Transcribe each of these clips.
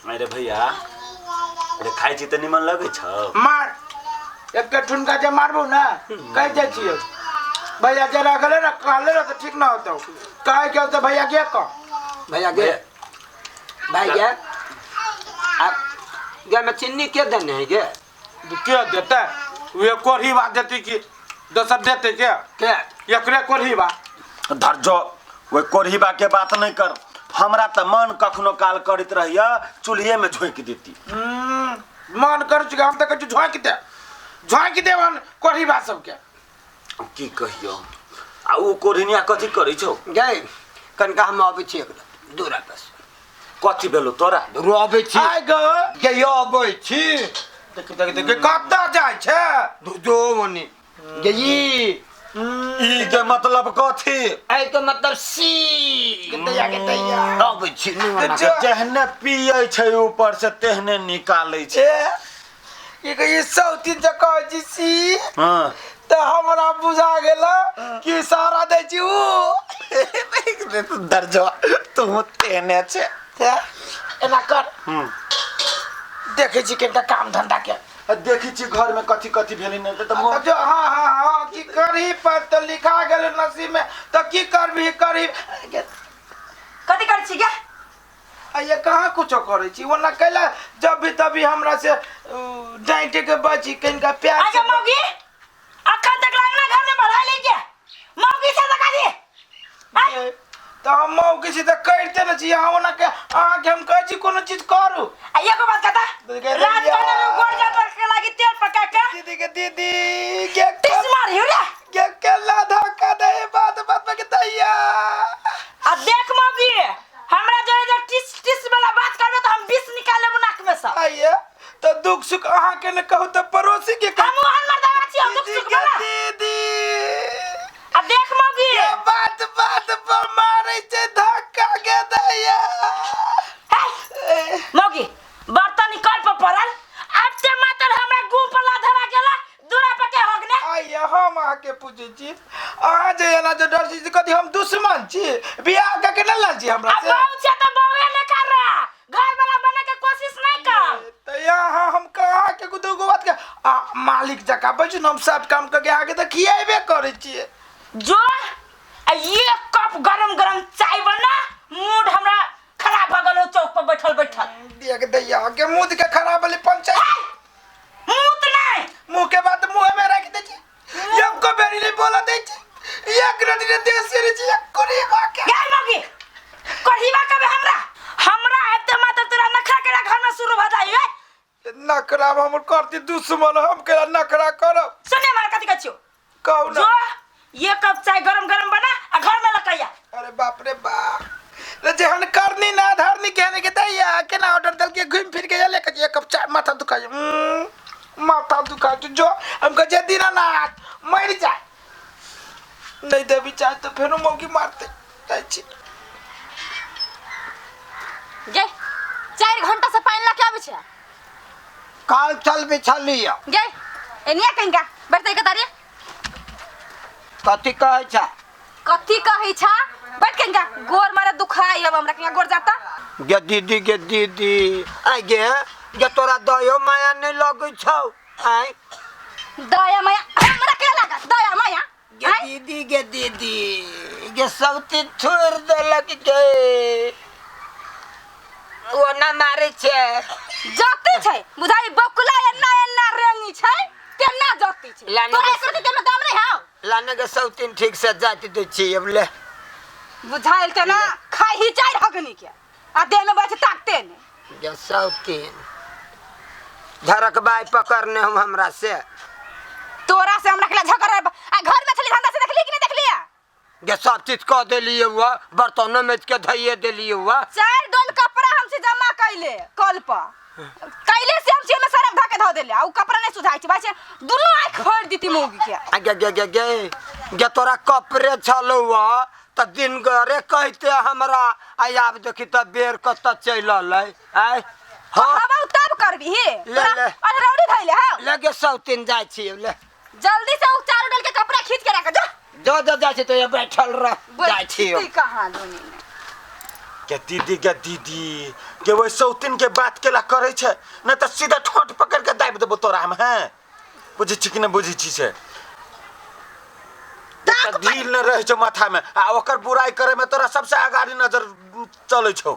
अरे भैया, अरे खाइ छी तऽ निमन लगै छौ? मार एक ठुनका जे मारबो ना कहि जाइ छियै भैया, जे रखले रह कहले रह तऽ ठीक ना होतौ। कहै के तऽ भैया के कह। भैया गे, भाई गे, आ गे में चीनी के देने है गे? के देतै? उहे कोढ़ी बा देती कि दोसर देतै के? के एकरे कोढ़ी बा। धर जो, ओहि कोढ़ीबा के बात नहीं कर। हमरा तऽ मन कखनो काल करैत रहैया चूल्हे में झोंकि देती। मन करै छै, हम तऽ कहै छी झोंकि दे, झोंकि देब हम कोढ़ी बा सबके। की कहियो, आ उ कोढ़िनिया कथी करै छौ? गे कनिका हम अबै छी एक दूरा बस। कथी भेलो तोरा? रो अबै छी। आइ गो। गे यो अबै छी। देख देख देख, कतऽ जाइ छै? जो मनी गे ई। ई के मतलब कथी? एहि के मतलब सी। के दैया। अबै छी नु। जो। जेहने पियै छै ऊपर से तेहने निकालै छै। ए, ई के ई सौतीन जे कहै छी सी। हाँ। तऽ हमरा बुझा गेल कि इशारा दै छी उ। दर्जो तू तेहने छै। ते, एना कर। देखै छी कनिटा काम धंधा के। आ देखै छी घर में कथी कथी भेलै ने तऽ तऽ जो, हाँ हाँ हाँ, की करही पर तऽ लिखा गेल नसीब में, तऽ की करबही करही। कथी करै छी गे? आ ये कहाँ कुछो करै छी, ओना कैला जब भी तभी हमरा से डाँटि के बची कनिका प्यार आगे से। मौगी अखन तक लागना घर में बढ़ा ले के मौगी से लगा दे। ए, तऽ हम मौगी छी तऽ करिते ने छी। अहाँ ओना के अहाँके हम कहै छी कोनो चीज करू। आ एगो बात कहता, दीदी रात के को ने गोड़ जानवर के लागी तेल पका के दीदी के दीदी के टिस मारी रे। के केला धक्का दे बात बात में के दैया। आ देख मौगी, हमरा जोरे जे टिस टिस वाला बात करबे तऽ हम विष निकाल लेबो नाक में से। आइए तऽ दुख सुख अहाँ के ने कहू तऽ पड़ोसी के कहू। हम ओहन मर्दावा छी, हम दुख दीदी सुख के वाला। दीदी। आ देख मौगी, के बात बात पर मारै छै धक्का के दैया। हे, मौगी बर्तन निकाल पर पड़ल अब ते मातर हमरा गुम पर ला धरा गेला दूरा पर के होगने। आइए हम अहाँ के पूछै छी, अहाँ जे एना जे डर छी से कथी हम दुश्मन छी? बियाह कऽ के नहि लाल छी हमरा आ से? बहू छै तऽ बहुए लेखा रह, घर वाला बने के कोशिश नहीं कर। तऽ यहाँ हम कहाँ के दूगो बात के आ मालिक जकाँ बैठू ने, हम सब काम कऽ के अहाँके तऽ खिएबे करै छियै। जो आ एक कप गरम गरम चाय बना, मूड हमरा खराब भऽ गेल हो चौक पर बैठल बैठल। देख दैया के मुँह के खराब भेलै पंचायत। हे, मुँह तऽ नहि। मुँह के बात मुँह में राखि दै छी, एको बेरी नहि बोलऽ दै छी, एक रति ने देश से छी कोरी के। गै मौगी, कहिबा कबे हमरा हमरा एते मात्र तोरा नखरा केरा घर में शुरू भऽ जाइ है। नखरा हमर करती दुश्मन, हम केरा नखरा करब? सुने मार कथी कहै छियौ? कहू जो ना। ये कप चाय गरम गरम बना आ घर में लकैया। अरे बाप रे बाप रे, जेहन करनी ना धरनी केहन के दैया केना ऑर्डर देल के घूम फिर के ले के एक कप चाय। माथा दुखा, माथा दुखा जो हम कहे दीनानाथ मर जाए नहीं देवी चाय तो फेरो मौकी मारते जाइ छी। गे 4 घंटा से पानि लऽ के आबै छै। काल चल बिछलिया। गे एनिया कहिंका बैठते के तारी। कथी कहै छ? कथी कहै छ? बैठ कहिंका, गोर मारे दुखाई अब हमरा कहिंका गोर जाता। गे दीदी गे दीदी, आइ गे गे तोरा दयो माया नहीं लगै छौ? आइ दया माया हमरा के लागत दया माया? गे दीदी गे दीदी गे सब चीज छोड़ देलक गे, ओना मारे छै। जते छै बुझाई बकुला एन्ना एन्ना रेंगी छै तेन्ना जते छै। लाने तोरा के एक रति देह में दम नहीं हौ। लाने के सब तीन ठीक से जाति दै छी अब ले। बुझाइल ते ना खाई ही चार हगनी के आ देह में बैठ ताकते ने। गे सब तीन झरक बाई पकड़ने हम हमरा से। तोरा से हमरा के झगड़ा आ घर में छली धंधा से देखली कि नहीं देखली? गे सब चीज कह देलिए हुआ, बर्तनो मेज के धइए देलिए हुआ। 4 डोल कपड़ा हमसे जमा कैले कल पर कैले से हम में सरफ धके धो देले आ उ कपड़ा नहीं सुझाई छै भाई छै, दुनू आंख फोड़ दीती मौगी के। आ गे गे गे गे गे तोरा कपड़े छलौ हुआ त दिन गरे कहते हमरा, आ आब देखी त बेर कत चलि अलै। आय हाँ हवा तब करबी हे। ले, तोरा ले। अधरौड़ी धइले हौ। ले गे सब तीन जाइ छी ले। जल्दी से उ चारू डोल के कपड़ा खींच के रख जो। जो जो जाइ छी तो ये बैठल रह जाइ छी। बैठती कहाँ दुनी में। गे दीदी गे दीदी के ओहि सौतिन के बात केला करै छै नहि तऽ सीधा ठोंठ पकड़ के दाबि देबो तोरा हम। हैं, बुझै छी कि नहि बुझै छी से? एकटा ढील नहि रहै छौ माथामे आ ओकर बुराइ करैमे तोरा सबसे अगाड़ी नजर चलै छौ।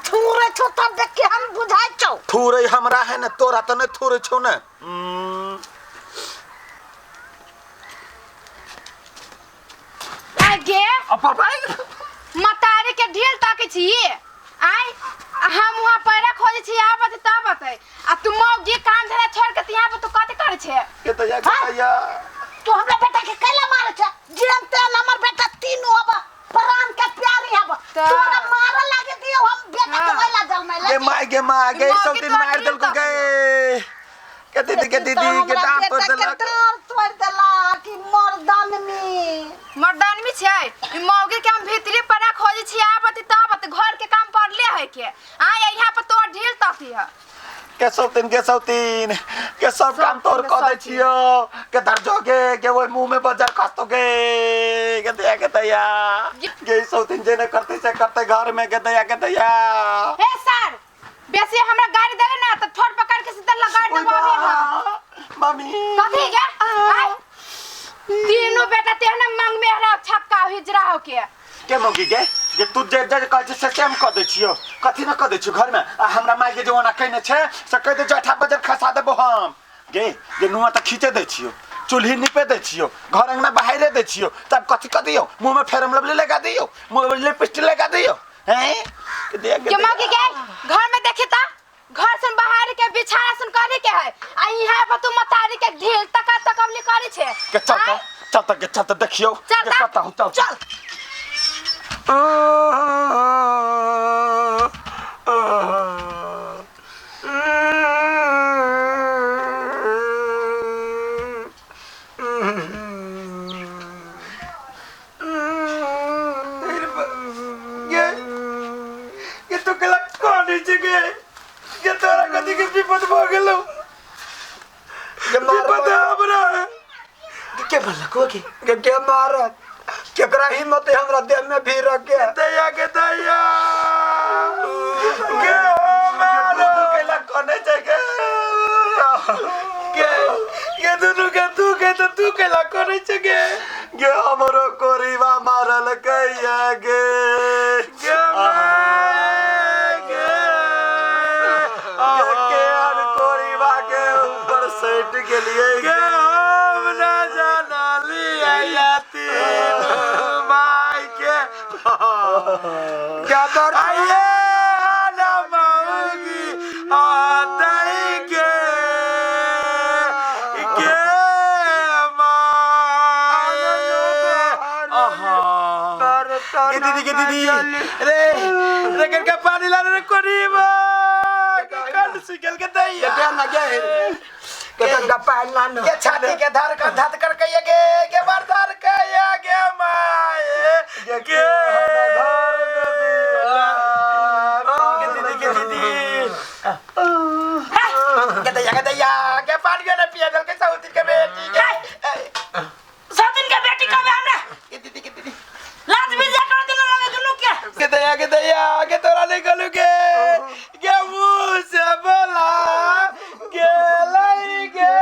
थूरे छौ तब देख के हम बुझाइ छौ। थूरै हमरा है ने, तोरा तऽ नहि थूरै छौ ने। आगे मतारी के ढील ताके छी आय, आ हम वहाँ पैरा खोजे छी, आबत तब अतै, आ तू मौगी काम धंधा छोड़ के यहाँ पर तू कथी करे छे? के दैया, के दैया, तू हमरा बेटा के कैला मारे छे? जियन तेन हमर बेटा तीनू हब, प्राण के प्यारी हब। तोरा मारे लागे दियो हम बेटा के वैला जलमैले। गे माय, गे माय, गे। मौगी सब दिन तोरा मारि ढील देलको। ताकै। गे के दीदी, के दीदी, के दाँत तोड़ि देलक। डाँर तोड़ि देलक ई मर्दानमी। मर्दानमी छै ई मौगी के। हम भीतरी पैरा खोजे छी, आबत तब अतै, घर के काम पड़ले है के आय, यहाँ पर तोर ढील तकी है। के सौतीन, के सौतीन, के सब काम तोर कऽ दै छियो। के दर्जो के के ओहि मुँह में बजर खसतो। के के दैया, के दैया, गे सौतीन जे ने करतै से करतै घर में। के दैया, के दैया। हे सर, बेसी हमरा गाड़ी देले ना त ठोर पकड़ के सीधा लगा देबो अभी हम। मम्मी। कथी गे? आय, तीनों बेटा तेहने मंग में हरा छक्का हिजरा हो के। के मौगी गे, जे तू जे जे कहै छै से सेम कऽ दै छियौ। कथी ने कऽ दै छियौ घरमे? आ हमरा माय के जे ओना कहने छै से कहि दै छै, बजर खसा देबो हम। गे जे नुआ तऽ खींचे दै छियौ, चूल्ही निपे दै छियौ, घर अंगना बहारे दै छियौ, तब कथी कऽ दियौ? मुँहमे फेरम लवली लगा दियौ? मुँहमे लिपस्टिक लगा दियौ? हैं के दिया, के के मौगी गे, घर में देखी त घर सन बाहर के बिछाना सन करे के है, आ यहाँ पर तू मतारी के ढील तका तकबली करे छे। के चल त, चल त के, चल त देखियौ। चल के त। कतऽ हूँ, चल चल। गे, गे, तू केला कानै छै गे? गे, तोरा कथी के विपद भऽ गेलौ? विपद हमरा के बोललको के? के के मारत? केकरा हिम्मत है हमरा देह में भी रख के? दैया, के दैया, के मारो। केला कोने छै के? गे, गे, दुनू के तू के तऽ तू केला करै छै गे? गे, हमरो कोरीबा मारल कैया गे। गे माय, गे। गे, के हर कोरीबा के ऊपर सटि गेलियै। गे, हम ना जानलियै तीनू माय के। क्या दर्द? आइए ना मौगी आतै के, के माय। आहा, के दीदी, के दीदी, रे रे, करके पानी ला रे। कोरीबा के कल सिकल के दैया। के ना गे, के तनका पानी ला न। के छाती के धर कर धत कर के ये के बार धर के ये गे माय के के दीदी, के दीदी, के दैया, के दैया, के पानी के ना पिया दल के सौती के बेटी के। सौतिन के बेटी कहबे हमरा? के दीदी, के दीदी। लाज भी जा कर दिनो लगे दुनू के। के दैया, के दैया, के तोरा नहीं गलू के के मुंह से बोला गेलै गे।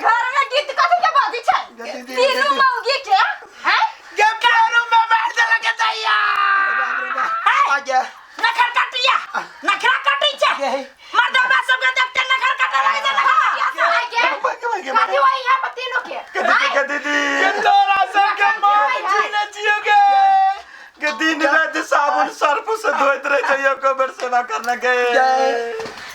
घर में गीत कथी के बजै छै तीनू मौगी के हैं? के पैरू में मार देला के दैया। आ गया। नखर काटिया, नखरा काटी छै मर्दबा सब के देखते नखर काटे लगे छै, नखरा। आय गे, कथी वही यहाँ पर तीनू के? के दीदी, के दीदी। के तोरा सब के मार जीने जियो गे। के दिन रात साबुन सर्फ से धोइत रहे छै, एको बेर सेवा करने के।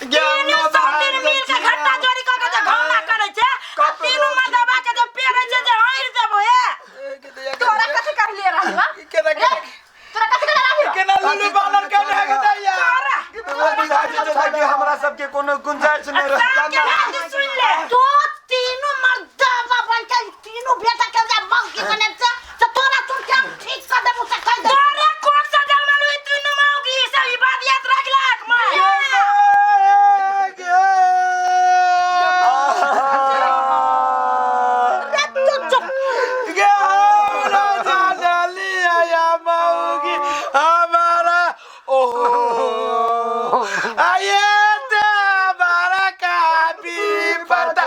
तीनू सौतिन मिल के घट्टा जोड़ी क के जे घौना करे छै, आ तीनू मर्दबा के जे पेरे छै जे हइर देबो हे। तोरा कथी कहलिए रहलवा? केना तोरा कथी कहले रहलवा? केना लुलु बानर के ने दैया। बुझाइ छै जेना कि हमरा सबके कोनो गुंजाइश नहि रहै। साफ के लाज सुन ले। तो तीनू मर्दाबा बन के तीनू बेटा के जे मौगी बने छै से तोरा सुन के हम ठीक कर देबो से कहि दे। तोरे कोन सा जलमल हुई तीनू मौगी सब ई बात याद रख लाख माय। गे। रे तू चुप। गे, हमरा जानलिया या मौगी हमारा। ओहो। आये ते बारा का विपदा।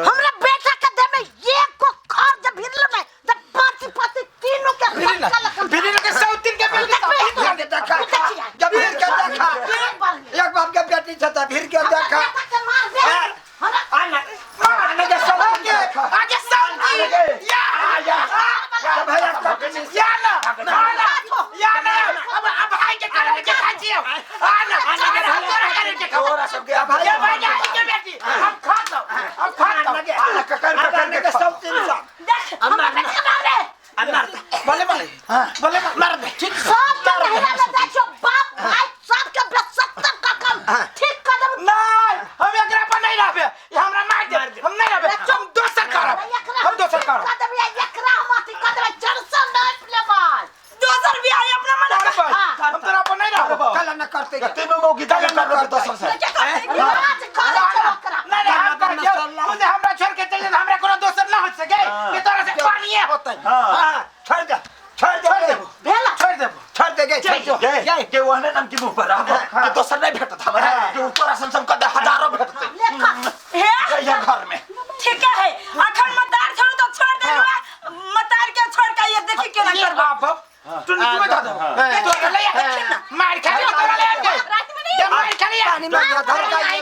हमरा बेटा के दे में एक को खर्च भिरलो नहीं त पांच पांच तीनों के फटका लगल। भिरी के सौतीन के बेल के देखा जब भीड़ के देखा एक बाप के बेटी छ त भीड़ के देखा बेटा के मार दे हमरा आना आना के सब देखा आगे सौतीन या या भैया या ना ना या ना अब अब भाई के कारण के खा जियो आना आना के तोरा कारण के खा तोरा सबके या भाई ये भाई के बेटी हम खा दो हम खा दो आना ककर ककर के सब तीन सौ देख हमरा बेटा के मार दे भले भले भले मार दे ठीक सब के महिला में देखियो बाप भाई सब के बेसत्तर का कम ठीक कर देब। नहीं हम एकरा पर नहीं रहबे ये हमरा मार दे हम नहीं रहबे हम दोसर करब एकरा हम दोसर करब कर देब एकरा हम अथी कर देब जरसन नहीं लेबै। दोसर बियाह अपना मन हम तोरा पर नहीं रहबो कल न करते के तीनों मौगी दान कर दोसर से राज करे छै ओकरा। नहीं नहीं हम कर दियो मुझे हमरा छोड़ के चल जा हमरा कोनो दोसर ना हो सके कि तोरा से पानिए होतै हां हां छोड़ दे छोड़ दे भेला छोड़ देबो छोड़ दे के छोड़ दे गे गे ओहने नाम की मुंह पर आबो के दोसर नहीं भेटत हमरा के तोरा सन सब कदे हजारों भेटतै ले कर हे जइया घर में ठीक है अखन मतार छोड़ तो छोड़ दे मतार के छोड़ के ये देखी केना ये करबा बाप तू नहीं बता दो तोरा ले मार खा ले तोरा ले रात में नहीं मार खा लिया पानी में धर का ये